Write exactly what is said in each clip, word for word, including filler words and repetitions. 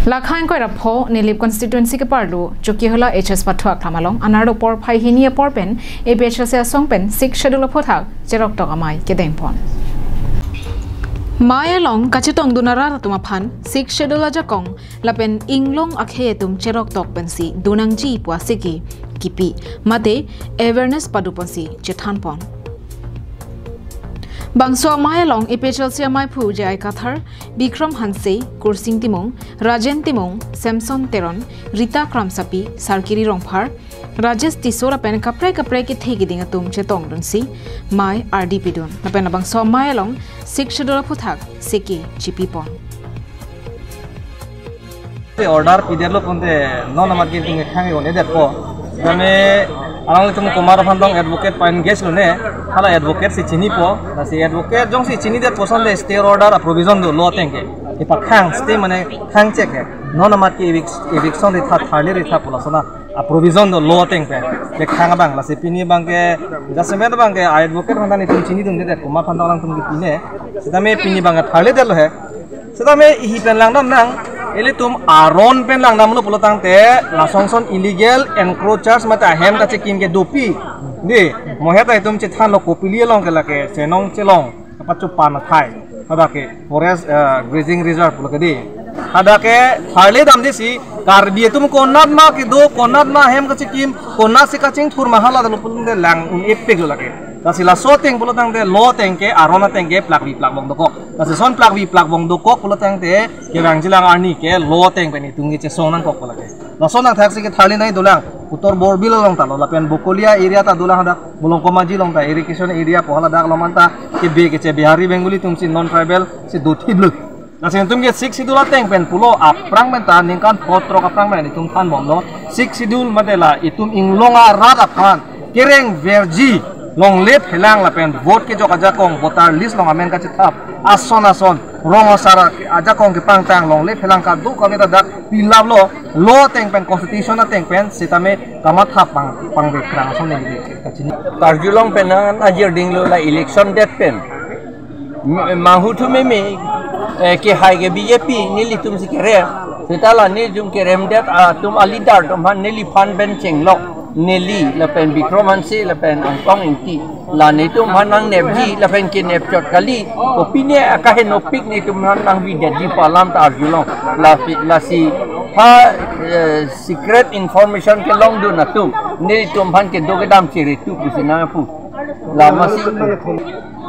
Lakha ingkoi ra pho Nilip constituency keparlo Chokihola H S Pathu Aklam along anerlo porphai hini apor pen A P H L C asong pen Sixth Schedule aphuthak cheroktok amei kedengpon. Mei along kachetongdun arat atum aphan Sixth Schedule ajakong lapen inglong akhei atum cheroktok pensi donangji pu asiki kipi mate awareness padoponsi chethanpon. Bangso amei along A P H L C ameiphu J I Kathar, Bikram Hanse, Kursing Timung, Rajen Timung, Samson Teron, Rita Kramsapi, Sarkiri Rongphar, Rajesh Tisso lapen kaprek kaprek kethe keding atum chetongdunsi mei ardi pidun. Lapen labangso amei along Sixth Schedule aphuthak seke chipipon. Order pidetlo pute non amat ke tingke khang yo ne detpo. Tame alanglitum komat aphan tong advocate pa-engage lone, hala advocate si chinipo, lasi advocate jongsi chinidetpo asonte stay order aprovision do law ateng ke. Ipakhang stay mane khangchek ke. Non amat ke evic-, eviction ritha, tharli ritha pu lason aprovision do law ateng pen. Ke khang abang, lasi pini abang ke, jasemet abang ke advocate aphan ta netum chinidundedet, komat aphan ta alangtum kipine. Sitame pini abang ke tharlidetlo he. Sitame ihi pen langdamnang, ilitum aron pen langdamlo pulotangte, lasonson illegal encroachers mate ahem kachekim ke dopik. Dei, mo heta itum chethanlo Kopili along ke lake, Chenong Chelong, kapachupan athai. Hadak ke forest, eh, grazing reserve pulo ke dei. Hadak ke tharlidamdesi, Karbi atum konat ma kedo, konat ma ahem kachekim, konatsi kachingthur ma hala dalo pulotangte lang un-epiklo lake. Lasi laso ateng pulotangte law ateng ke, aron ateng ke plakvi plakvong dokok. Lasi son plakvi plakvong dokok pulotangte kevangjilang arni ke law ateng pen itum ke chesong nangkok pu lake. Lason athaksi ke tharlinei dolang. Uttor Borbil along ta lo lapen Bokolia area ta dolang hadak Bolongkomaji along ta irrigation area pu hala dak along manta kebe keche Bihari Bengali atumsi non tribal si dothiplo. Lasi itum ke Sixth Schedule ateng pen pulo aphrang pen ta ningkan pho throk aphrang pen itum thanbomlo. Sixth Schedule mate la itum inglong arat aphan kereng verji longle phelang lapen vote kejok ajakong voter list along amen kachethap ason ason rong asar ajakong kepangtang longle phelang kadokave ta dak pilaplo law ateng pen constitution ateng pen sitame kamatha pang pangvekrang ason neli kachini. Karjulong pen nang ajir dinglo la election det pen. M-, manghu thu meme, eh, kehai ke B J P, nelitum si kerem. Seta la nelitum keremdet atum a-leader atum aphan neliphan pen chenglok. Neli, lapen Bikram Hanse, lapen Angtong Ingti. La netum aphan nangnepji, lapen kenepchot kali. Kopine akahenopik netum aphan nangvidetji pu alam ta arjulong. Lasi, lasi ha, eh, secret information kelongdun atum. Nelitum aphan kedo kedam chiri tu pusi nangpu. Lamasi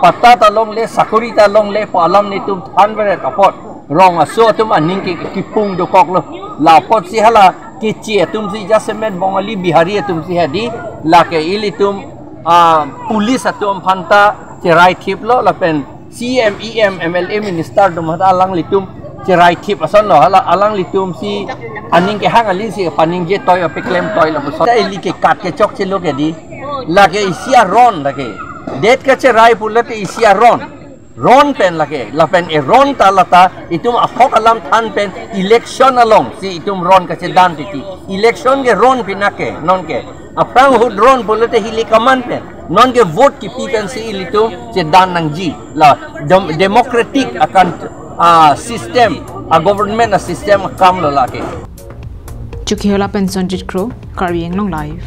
patta ta longle, sakori ta longle pu alam netum thanveret apot rong aso atum aning ke kipung dokoklo. La apotsi hala keche atumsi jasemet Bongali Bihari atumsi hedi lake ilitum, ah, police atum aphan ta cherai thiplo lapen C M, E M, M L A, minister atum aphan ta alanglitum cherai thip asonlo, hala alanglitumsi aning kehang alinsi paningje toi apeklem toi lapuson. Ta ili ke kat kechok chelo ke dei. Lake isi aron lake. Det kacherai pulote isi aron. Ron pen lake. Lapen eron ta lata itum ahok alam than pen election alongsi itum ron kachedan titi. Election ke ron pinake, non ke. Aphrang ahut ron pulote hili kaman pen. Non ke vote kipi pensi ilitum chedan nangji. La dem-, democratic akan, ah, system, a-government a-system akamlo lake. Chokihola pen Sonjit Kro, Karbi Anglong Live.